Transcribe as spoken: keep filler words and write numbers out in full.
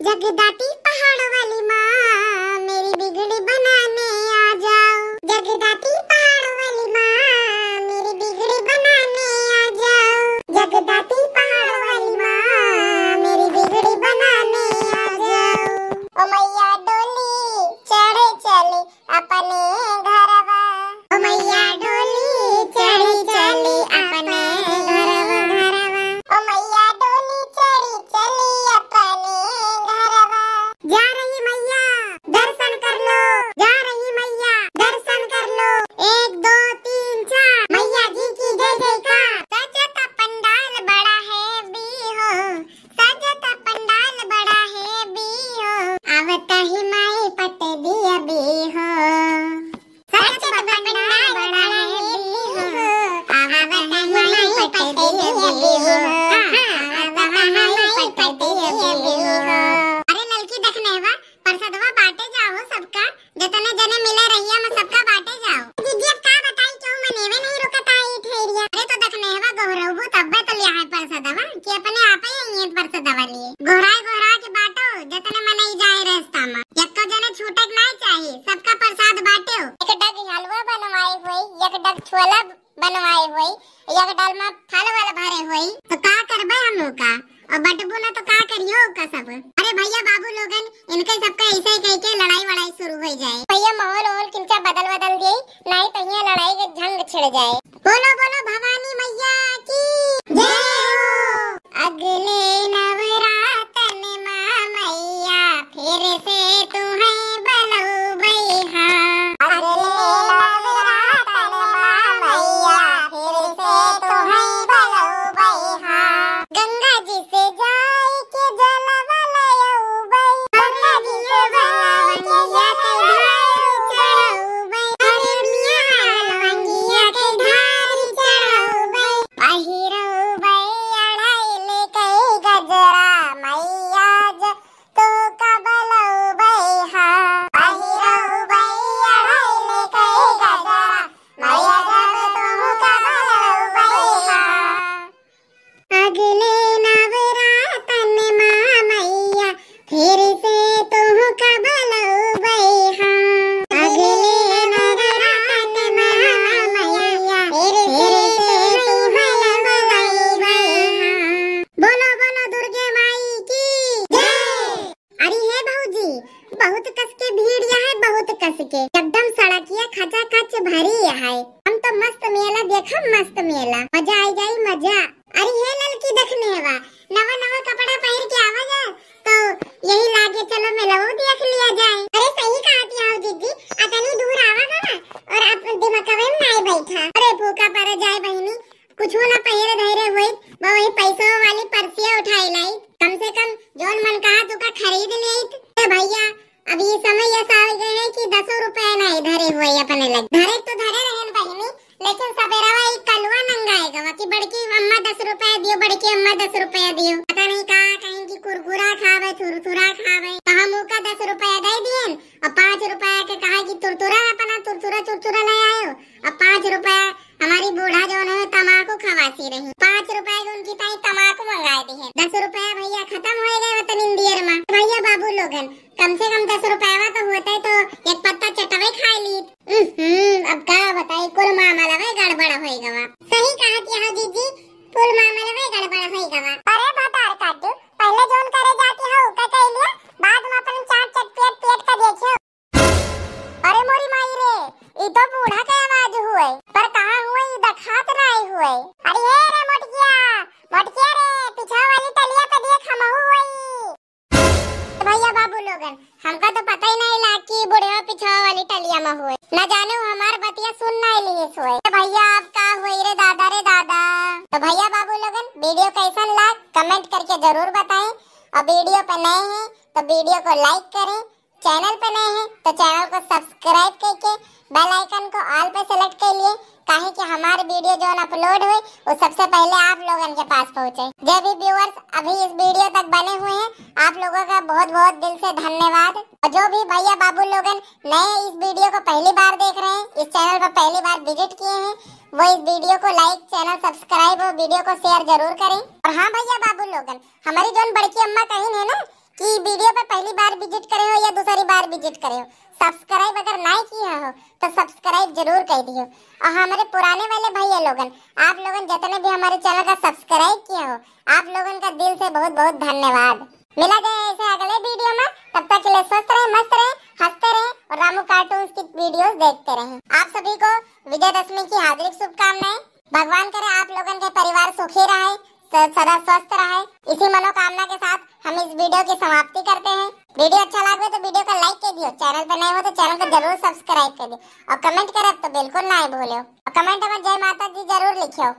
जगदाती पहाड़ वाली माँ, मेरी बिगड़ी बनाने आ जाओ। जगदाती पहाड़ वाली माँ, मेरी बिगड़ी बनाने आ जाओ। जगदाती पहाड़ वाली माँ, मेरी बिगड़ी बनाने आ जाओ। ओ मैया डोली चढ़े चली अपने घरवा। ओ मैया डोली चढ़ी चली अपने घरवा। ओ मैया डोली चढ़ी चली अपने घरवा। जा रही मैया, दर्शन कर लो। जा रही मैया, दर्शन कर लो। एक, दो, तीन, चार। मैया जी की जय जयकार। सजत पंडाल बड़ा है भी हो, सजत पंडाल बड़ा है भी हो, आवत ही माई पट दिया भी हो। सजत पंडाल बड़ा है भी हो, आवत ही माई पट दिया भी हो। हाँ, आवत ही माई पट दिया भी हो। अरे ललकी दखनेहवा, परसदवा बाटे जाओ सबका, जतने जने मिले रहिया में सबका बाटे जाओ। दीदी अब का बताई, केहू मनेवे नहीं रुकत आई ठेरिया। अरे तो दखनेहवा गोहरउबू तब्बे तो लिया है परसदवा, कि अपने आपे ही अइहें परसदवा लिए। गोहराए गोहरा के बाटो, जतने मनई जाए रास्ता में। यक्को जने छूटे के नाई चाही, सबका प्रसाद बाटेउ। एक डग हलवा बनवाए होई, एक डग छोला बनवाए होई, एक डलमा फल वल भरे होई, तो का करबे हम ओका? और बटबू ना तो का करियो ओका सब? अरे भैया बाबू लोगन, इनके सबका ऐसे ही कह के लड़ाई वड़ाई शुरू हो जाए। भैया माहौल ओहौल किंचा बदल बदल दिए, नहीं तो यहाँ लड़ाई के जंग छिड़ जाए। बोलो बोलो भवानी मैया की जय हो। अगले नवरातन मा मैया फिर से तुहैं बलउबै हाँ। अगले नवरातन मा मैया फिर से तुहैं बलउबै हाँ। गंगा जी से जाई के जलवा लयउबै। गंगा जी से जाई के जलवा लयउबै। अरे मिया लवंगिया के ढार चढ़उबै। पहिरउबै अढ़ाई लेके गजरा मैया ज तोहका बलउबै हाँ। पहिरउबै अढ़ाई लेके गजरा मैया जब तोहका बलउबै हाँ। अगले नवरातन मा मैया फिर से तोहका बलउबै हाँ। अगले नवरातन मा मैया फिर से तोहका बलउबै हाँ। बोलो बोलो दुर्गे माई की जय। अरे हे भौजी, बहुत कस के भीड़ यहाँ है, बहुत कस के। एकदम सड़किया खचाखच भरी है। हम तो मस्त मेला देखम, मस्त मेला, मजा आई जाई, मजा। अरे हे ललकी दखनेहवा, नवा नवा कपड़ा पहिर के आवा जा, तो यही लागे चलो मेलवो देख लिया जाए। अरे सही कहत हऊ जीजी, अतनी दूर आवा गवा और आप दिमकवे में नाई बैठा। अरे फूका पर जाए बहिनी, कुछो ना पहिरे धरे होई, वही पैसो वाली पर्सिया उठाई लाई, कम से कम जौन मन कहा तुका खरीद लेइत। ए भैया, अब ये समय ऐसा आ गए है कि दसो रुपया नाई धरे हुए अपने लगे। धरे तो धरे रहन बहिनी, लेकिन सबेरवा एक कलुआ नंगाए गवा कि बड़की अम्मा दस रुपया दियो, बड़की अम्मा दस रुपया दियो। पता नहीं का कहीं कि कुरकुरा खावे, थुरथुरा खावे, तो हम ओका दस रुपया दे दियन और पाँच रुपया के कहा कि तुरतुरा अपना तुरतुरा चुरचुरा ले आयो। अब पाँच रुपया हमारी बूढ़ा जौन है तमाकू खवासी रही, पाँच रुपया के उनकी ताई तमाकू मंगाए दिहे। दस रुपया भैया खतम हो गए वतन इंदियर मा। भैया बाबू लोगन, कम से कम दस रुपया तो होते तो एक पत्ता चटवे खाए ली। हम्म, अब का बताई, कुल मामला में गड़बड़ हो गवा। सही कहा कि हाँ जीजी, कुल मामला में गड़बड़ हो गवा। अरे भतार काटू, पहले जौन करे जाती हो का कह लिया, बाद में अपन चाट चट पेट पेट का देखे। अरे मोरी माई रे, ई तो बूढ़ा के आवाज हुए, पर कहाँ हुए ई दखात नाई हुए। अरे हे रे मोटकिया, मोटकिया रे, पिछवा वाली टलिया पे देख हमहू हुई। भैया बाबू लोगन, हमका तो पता ही नहीं लाग कि बुढ़वा पिछवा वाली टलिया में हुए। न जाने हमार बतिया सुन नहीं लिए हुए। भैया अब का हुई रे दादा रे दादा। तो भैया बाबू लोगन, वीडियो कैसन लाग comment करके जरूर बताएं, और वीडियो पे नए हैं तो वीडियो को like करें, चैनल पे नए हैं तो चैनल को subscribe करके bell icon को all पे select कर लिए, काहे कि हमारे वीडियो जौन upload हुए वो सबसे पहले आप लोगन के पास पहुँचे। जो भी viewers अभी इस वीडियो तक बने हुए हैं, आप लोगों का बहुत बहुत दिल से धन्यवाद। और जो भी भैया बाबू लोगन नए इस वीडियो को पहली बार देख रहे हैं, इस चैनल पर पहली बार विजिट किए हैं, वो इस वीडियो को like, चैनल सब्सक्राइब और वीडियो को शेयर जरूर करें। और हाँ भैया बाबू लोगन, हमारी जौन बड़की अम्मा कहिन है ना कि वीडियो पे पहली बार विजिट करे हो या दूसरी बार विजिट करे हो, सब्सक्राइब अगर नहीं किया हो तो सब्सक्राइब जरूर कर दियो। और हमारे पुराने वाले भैया लोगन, आप लोगन जितने भी हमारे चैनल का सब्सक्राइब किया हो, आप लोगन का दिल से बहुत बहुत धन्यवाद। मिला जाए ऐसे अगले वीडियो में, तब तक के लिए स्वस्थ रहे, मस्त रहे, हंसते रहे और रामू कार्टून्स की वीडियोस देखते रहें। आप सभी को विजयदशमी की हार्दिक शुभकामनाएं। भगवान करे आप लोगन के परिवार सुखी रहे, स-, सदा स्वस्थ रहे। इसी मनोकामना के साथ हम इस वीडियो की समाप्ति करते हैं। वीडियो अच्छा लगे तो वीडियो का लाइक कर दियो, चैनल पे नए हो तो चैनल को जरूर सब्सक्राइब कर दियो और कमेंट करब तो बिल्कुल ना भूलियो और कमेंट में जय माता दी जरूर लिखियो।